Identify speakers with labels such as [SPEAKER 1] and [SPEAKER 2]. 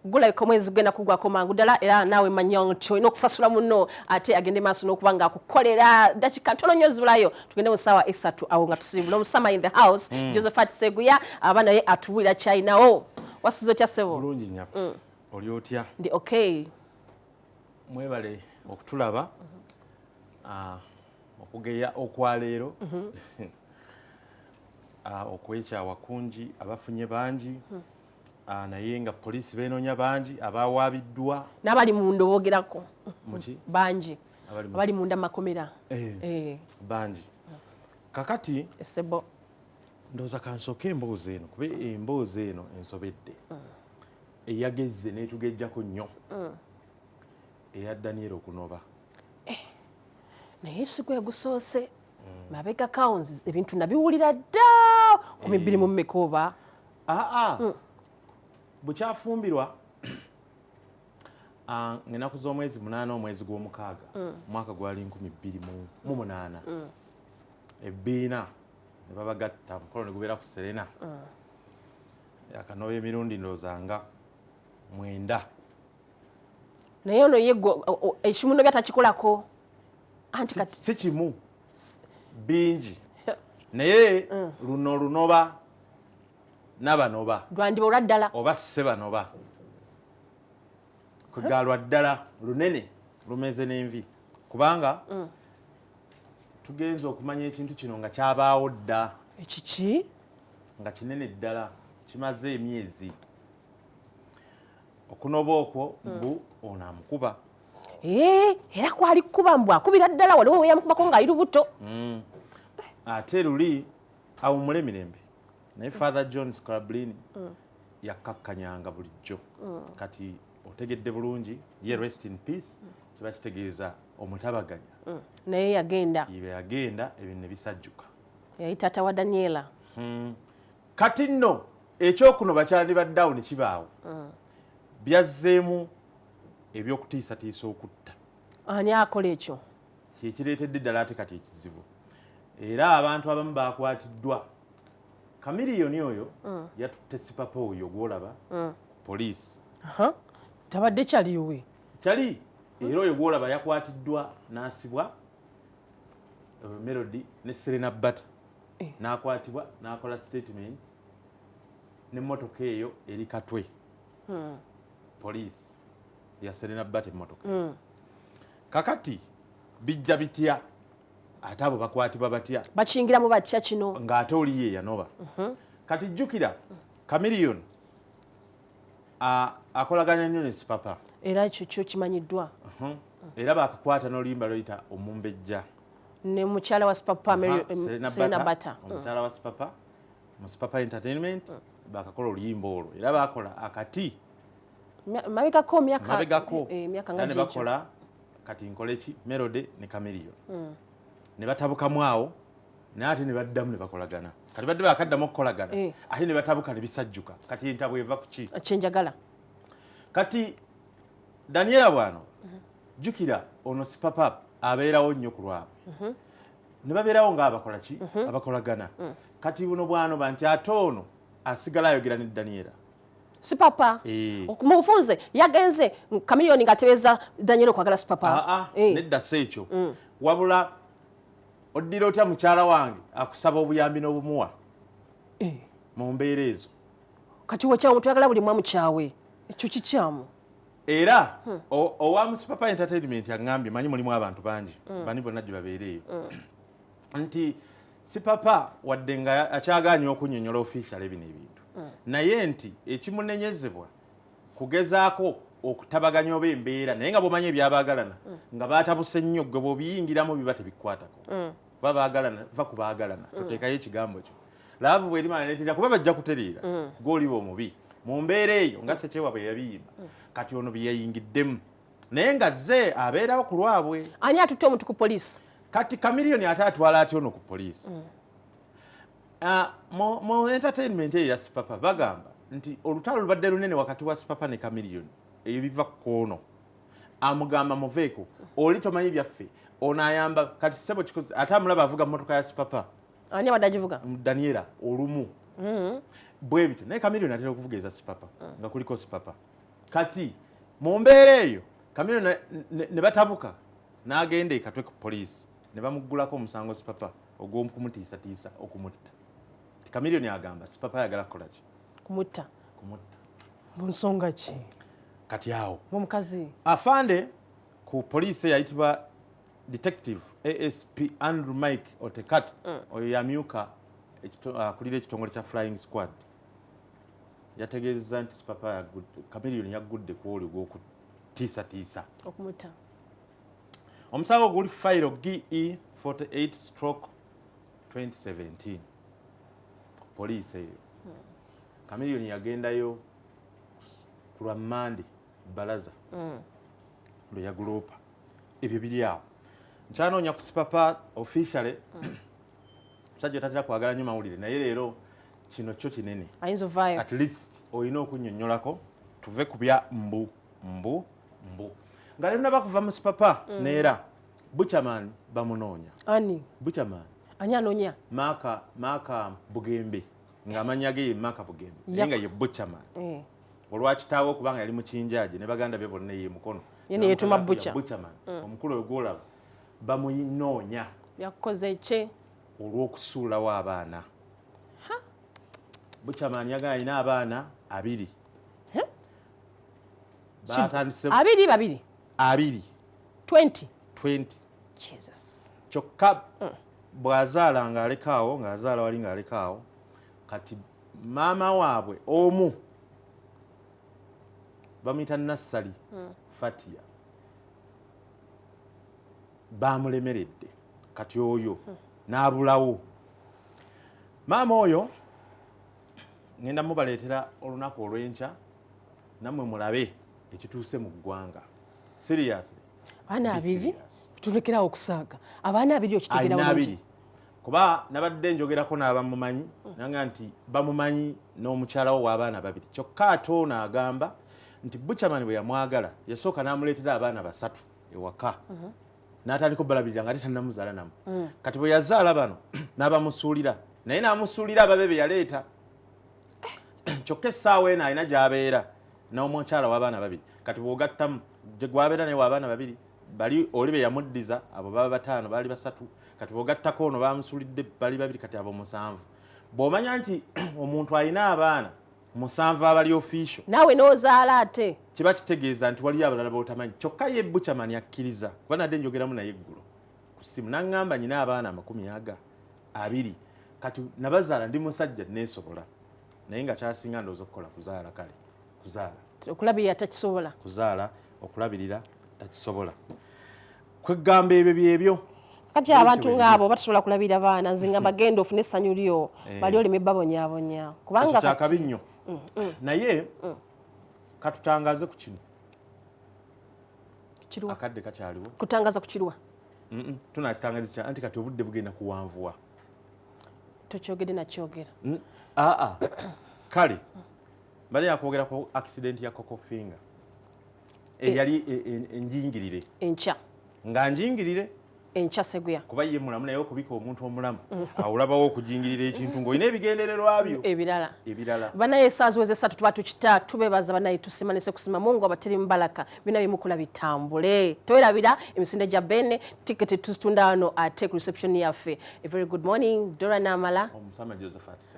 [SPEAKER 1] Gulabika omwezi gugenda kugwako mangu ddala, era naawe manya nti olina okusasula munno ate agende maaso n'okuba nga akukolera. Dakika ntono nnyo zibulayo tugende mu ssaawa 3, awo nga tusiibula omusama in the house, Josephat Seguya, aba naye atubuulira kyalinawo. Wasuze otya, ssebo?
[SPEAKER 2] Bulungi nnyaffe, oli otya?
[SPEAKER 1] Ndi okay.
[SPEAKER 2] Mwebale okutulaba. Okugeya okwaleero, okwekyawa kungi, abafunye bangi, naye nga poliisi beenoonya bangi abawaabiddwa.
[SPEAKER 1] N'abali munda boogerako.
[SPEAKER 2] Muki?
[SPEAKER 1] Bangi.
[SPEAKER 2] Abali
[SPEAKER 1] abali munda mu makomera.
[SPEAKER 2] Bangi. Kakati
[SPEAKER 1] Essebo.
[SPEAKER 2] ndowooza kansooke emboozi eno, kuba emboozi eno ensobedde, eyagezze n'etugejjako nnyo, eya Daniel okunoba.
[SPEAKER 1] Naye si gwe gusoose. Mabega counts ebintu nabiwulira dda 20 mu mmeka oba.
[SPEAKER 2] Aa, bwekyafumbirwa ng'ennaku z'omwezi 8, omwezi gw'omukaaga, omwaka gwali 2008, ebbiina ne babagatta, omukolo ne gubeera ku Serena. Akanoba emirundi ndowooza nga 9.
[SPEAKER 1] Naye ono ye ekimunobya takikolako anti kati.
[SPEAKER 2] Si kimu, bingi, naye luno lunoba nabanoba.
[SPEAKER 1] Lwandiba olwa ddala.
[SPEAKER 2] Oba sebanoba kwegalwa ddala lunene, lumeze n'envi, kubanga tugenza okumanya ekintu kino nga kyabaawo dda.
[SPEAKER 1] Ekiki?
[SPEAKER 2] Nga kinene ddala, kimaze emyezi. Okunoba okwo, mbu ono amukuba.
[SPEAKER 1] Era kwali kukuba, mbw akubira ddala, waliwo weyamukubako ng'ali lubuto.
[SPEAKER 2] Ate luli awummule emirembe, naye Father John Scalabrine yakkakkanyanga bulijjo. Kati otegedde bulungi, ye rest in peace kiba kitegeeza omutabaganya.
[SPEAKER 1] Naye yagenda.
[SPEAKER 2] Ibe yagenda, ebintu ne bisajjuka.
[SPEAKER 1] Yali taata wa Daniela.
[SPEAKER 2] Kati nno ekyokuno bakyalibaddeawo ne kibaawo, byazzeemu ebyokutiisatiisa okutta.
[SPEAKER 1] Ani akola ekyo?
[SPEAKER 2] Kyekireetedde ddala ate kati ekizibu, era abantu abamu bakwatiddwa. Kamiliyoni oyo yatutte Sipapa oyo gwolaba poliisi.
[SPEAKER 1] Aha. Tabadde kyaliwe?
[SPEAKER 2] Kyali, era oyo gwolaba yakwatiddwa n'asibwa, Melody ne Serena Bata. N'akwatibwa n'akola statement, n'emmotoka eyo eri Katwe poliisi ya Serena Bata, emmotoka. Kakati bijja bitya? Ate abo bakwatibwa batya?
[SPEAKER 1] Bakiyingiramu batya kino?
[SPEAKER 2] Ng'ate oli ye yanoba. Kati jjukira Kamiliyoni akolaganya nnyo ne Sipapa.
[SPEAKER 1] Era ekyo kyo kimanyiddwa.
[SPEAKER 2] Era bakakwata n'oluyimba lweyita Omumbejja.
[SPEAKER 1] Ne mukyala wa Sipapa.
[SPEAKER 2] Serena.
[SPEAKER 1] Serena Bata.
[SPEAKER 2] Omukyala wa Sipapa mu Sipapa Entertainment, bakakola oluyimba olwo, era bakola akati.
[SPEAKER 1] Mabegako myaka
[SPEAKER 2] mabegako.
[SPEAKER 1] Myaka nga
[SPEAKER 2] era ne
[SPEAKER 1] gyekyo.
[SPEAKER 2] Bakola kati nkole ki, Melody ne Kamiliyoni ne batabukamu awo, naye ate ne baddamu ne bakolagana. Kati badde bakaddamu okukolagana, ate ne batabuka ne bisajjuka. Kati entabwe eva ku ki?
[SPEAKER 1] Kyenjagala.
[SPEAKER 2] Kati Daniela bwano, jjukira ono Sipapa abeerawo nnyo ku lwabwe, ne babeerawo ngaabakola ki, abakolagana. Kati buno bwanoba nti ate ono asigala ayogera ne Daniela.
[SPEAKER 1] Sipapa? Mu bufunze yagenze Kamiliyoni ng'atebeeza Daniel okwagala Sipapa.
[SPEAKER 2] Aa, nedda, si ekyo. Wabula oddira otya mukyala wange akusaba obuyambi n'obumuwa mu mbeera ezo?
[SPEAKER 1] Kati wekyawe omuntu oyagala buli mwamu kyawe, ekyo kikyamu.
[SPEAKER 2] Era owa Musipapa Entertainment aŋŋambye, manyi mulimu abantu bangi, bani bonna gye babeera eyo, nti Sipapa wadde nga akyagaanye okunnyonnyola official bino ebintu, naye nti ekimunenyezebwa kugezaako okutabaganya oba embeera, naye nga bwomanyi ebyabaagalana nga batabuse nnyo, gwe bw'obiyingiramu biba tebikwatako, kuba baagalana. Va ku baagalana, toteekayo ekigambo kyo love bwerimala neteera, kuba bajja kutereera, gw'oliba omubi mu mbeera eyo nga Sekyewa bwe yabiyimba. Kati ono bye yayingiddemu, naye nga ze abeerawo ku lwabwe.
[SPEAKER 1] Ani atutte omuntu ku poliisi?
[SPEAKER 2] Kati Kamiliyoni ate atwala atya ono ku poliisi? Mu entertainment eyo ya Sipapa bagamba nti olutalo lubadde lunene wakati wa Sipapa ne Kamiliyoni. Eyo biva ku kwono amugamba muveeko, oli tomanyi byaffe, ono ayamba. Kati sebo kikozi ate amulaba avuga motoka ya Sipapa.
[SPEAKER 1] Ani abadde agivuga?
[SPEAKER 2] Daniela olumu bwe bityo, naye Kamiliyoni atera okuvuga eza Sipapa nga kuliko Sipapa. Kati mu mbeera eyo Chameleone ne batabuka n'agenda e Katwe ku poliisi ne bamuggulako omusango Sipapa ogw'okumutiisatiisa okumutta. Chameleone agamba Sipapa ayagala kukola ki?
[SPEAKER 1] Kumutta.
[SPEAKER 2] Kumutta.
[SPEAKER 1] Mu nsonga ki?
[SPEAKER 2] Kati awo
[SPEAKER 1] omukazi
[SPEAKER 2] afande ku poliisi eyayitibwa Detective ASP Andrew Mike Otekat, oyo yamyuka akulira ekitongole kya Flying Squad, yategeezezza nti Sipapa Chameleone yaggudde ku oli ogw'okutiisatiisa
[SPEAKER 1] okumutta.
[SPEAKER 2] Omusango guli fayiro GE 48/2017 ku poliisi eyo. Chameleone yagendayo ku lwa Mande balaza lwe yaguloopa. Ebyo biri awo. Nkyanoonya ku Sipapa officially. Musajja otatera kwagala nnyo mawulire, naye leero kino kyo kinene.
[SPEAKER 1] Ayinza ovaayo.
[SPEAKER 2] At least olina okunnyonnyolako tuve ku bya mbu mbu mbu. Nga leero kuva mu Sipapa neera Buchaman bamunoonya.
[SPEAKER 1] Ani?
[SPEAKER 2] Buchaman.
[SPEAKER 1] Ani anoonya?
[SPEAKER 2] Maka, Maka Bugembe, ng'amannya ge ye Maka Bugembe, naye nga ye Buchaman. Olwakitaawe okubanga yali mukinjaaje ne baganda be bonna ye Mukono.
[SPEAKER 1] Ye ne yeetuma Butcher.
[SPEAKER 2] Buchaman omukulu oyo gw'olaba bamunoonya.
[SPEAKER 1] Yakukoze ki?
[SPEAKER 2] Olw'okusuulawo abaana. Buchaman yagala alina abaana 20. Batandise
[SPEAKER 1] 2 2.
[SPEAKER 2] 20.
[SPEAKER 1] 20.
[SPEAKER 2] 20.
[SPEAKER 1] Jesus.
[SPEAKER 2] Kyokka bw'azaala ng'alekaawo, ng'azaala wali ng'alekaawo, kati maama waabwe omu bamuyita Nassali Fatia, bamulemeredde, kati oyo n'abulawo. Maama oyo ngenda mubaleetera olunaku olw'enkya nammwe mulabe ekituuse mu ggwanga. Seriously.
[SPEAKER 1] Abaana 20 tulekerawo okusaaga. Abaana 20 okitegeera
[SPEAKER 2] bulungi. Kuba nabadde njogerako n'abamumanyi nanga nti bamumanyi n'omukyala wo w'abaana 2. Kyokka ate ono agamba nti Buchaman bwe yamwagala yasooka n'amuleetera abaana 3 ewaka. N'atandika obbalabirira nga ate tannamuzaala namu. Kati bwe yazaala bano n'abamusuulira, naye n'amusuulira ababe be yaleeta. Kyokka essaawa eno alina gy'abeera n'omukyala w'abaana 2. Kati bw'ogattamu gye gwabeera naye w'abaana 2, bali oli be yamuddiza abo baba 5, baali 3. Kati bw'ogattako ono bamusuulidde bali 2, kati abo 7. Bw'omanya nti omuntu alina abaana 7 abali official,
[SPEAKER 1] naawe n'ozaala ate,
[SPEAKER 2] kiba kitegeeza nti waliyo abalala b'otamanyi. Kyokka ye Buchaman akkiriza, kuba nadde njogeramu naye eggulo ku ssimu n'aŋŋamba nyina abaana 20, kati nabazaala ndi musajja neesobola, naye nga kyasinga ndowooza okukola kuzaala. Kale kuzaala
[SPEAKER 1] okulabirira takisobola,
[SPEAKER 2] kuzaala okulabirira takisobola. Kwegamba ebyo byebyo.
[SPEAKER 1] Kati abantu ng'abo batasobola kulabirira baana, nze nga bagenda ofune essanyu lyo bali oleme babonyaabonya, kubanga
[SPEAKER 2] kyakabi nnyo. Naye katutangaze ku kino. Akadde kakyaliwo.
[SPEAKER 1] Kutangaza ku kiruwa?
[SPEAKER 2] Tunakitangaza kya anti kati obudde bugenda kuwanvuwa.
[SPEAKER 1] Tokyogedde nakyogera.
[SPEAKER 2] Kale mbadde yakwogera ku accident ya Coco Finger eyali enjingirire.
[SPEAKER 1] Enkya.
[SPEAKER 2] Nga njingirire.
[SPEAKER 1] Enkya Seguya.
[SPEAKER 2] Kuba ye mulamu, naye okubika omuntu omulamu awulabawo okujingirira ekintu ng'olina ebigendererwa byo
[SPEAKER 1] ebirala.
[SPEAKER 2] Ebirala.
[SPEAKER 1] Banaye essaawa ziweze 3 tuba tukita, tubebaza banaye, tusimanise kusima Mungu abateri mbalaka bina bimukula bitambule. Towerabira emisinde gya Bene, tiketi tuzitunda wano ate ku reception yaffe. A very good morning, Dora Namala.
[SPEAKER 2] Omusama Josephat.